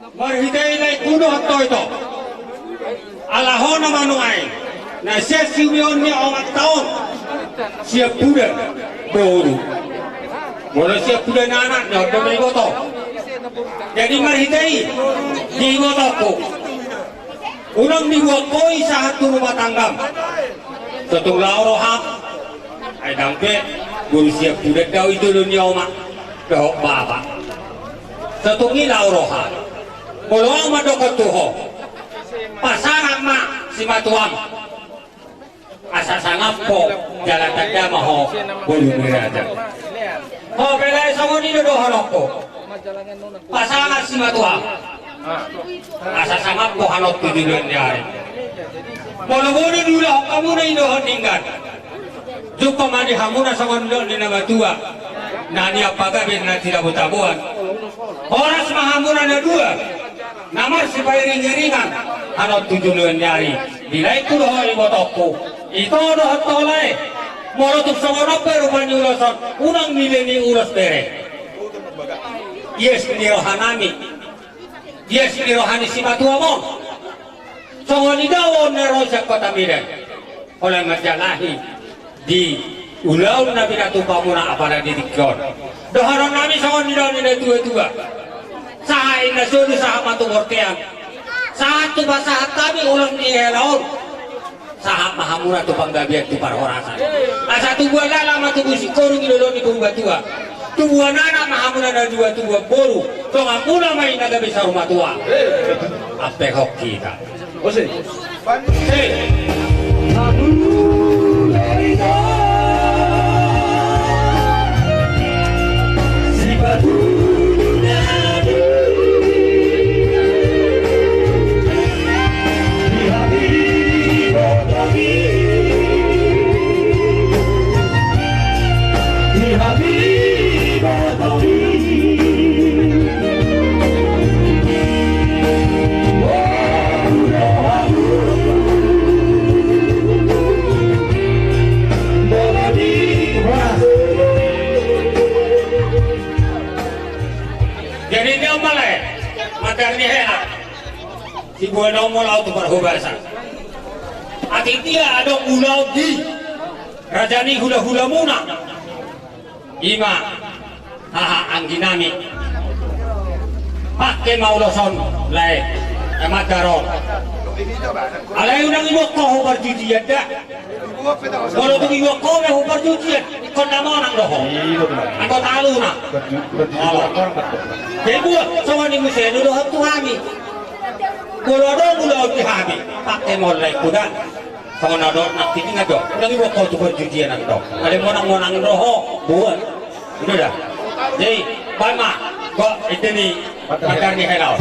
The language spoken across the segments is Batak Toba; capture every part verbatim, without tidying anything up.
Marhite i laengku dohot ito. Ala ho na manang i. Na sian siubeon ni omanta on. Siampudan boru. Molo siampudan anak, na on do iboto. Jadi marhite i, di ibotongku. Unang dibuat ho i sahat tu rumah tanggam. Sotung laho roham. Ai ndang pe, boru siampudan do au i jolo ni oma. Dohot bapa. Sotung i laho roham. Molo au mandok tu ho. Pasangap ma simatuam. Asa sangap ho, jala tanda ma ho, boru ni raja. Ho pe lae songon i do dohononku. Pasangap simatuam. Asa sangap ho hanon tu joloan ni ari. Molo boi do diulahon hamuna i dohot denggan. Jumpa ma di hamuna songon nidok ni na matua. Na nian pagabe na tinabo-taboan. Horas ma hamuna na dua. Na marsipairing-iringan. Hanon tu joloan ni ari. Di laengku dohot ibotongku. Ito dohot ho lae. Molo tung songon on pe rupa ni ulos on. Unang nileni ulos bere. Ias ni rohanami. Ias ni roha ni simatuam on. Songon i do on na ro sian Kota Medan. Holan manjalahi di ulaon na pinatupamuna apala di tingki on. Dohononnami songon nidok ni na tua-tua. Sahat inna solu sahat ma tu bortean. Sahat tu pasahat hami ulos ni hela on. Sahat ma hamuna tu panggabean tu parhorasan. Asa tubuan laklak ma tubu singkoru di lolo ni Purbatua. Tubuan anak ma hamuna na dua, tubuan boru. Donganmuna ma i na gabe saur matua. Ampehon hita. Ose. Ose. Jadi dia mulai materi ni hela. Sibuan na molo au tu parhobasan. Atik dia adong ulaon di raja ni hula-hulamuna. Ima haha angginami. Pake ma ulos on lae. Emadaron. Alai unang iboan ho parjujian da. Molo tung iboan ho be ho parjujian, ingkon na monang do ho. Anggo taluna. Jadi buat songon i muse do dohot tu hami. Molo adong ulaon di hami, pake ma on laengku da. Songon na dohot nangkin i do. Unang iboan ho tu parjujian nang do. Alai monang-monang do ho buat. Ido da. Jadi baen ma. Kok ite ni. Materi ni hela on.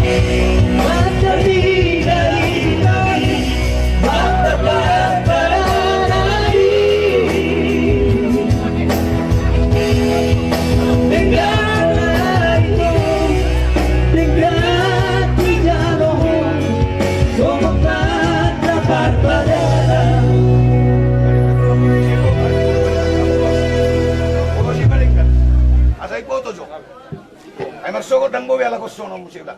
Asa iboto jo. Ai marsogot ndang boi ala kosongon muse da.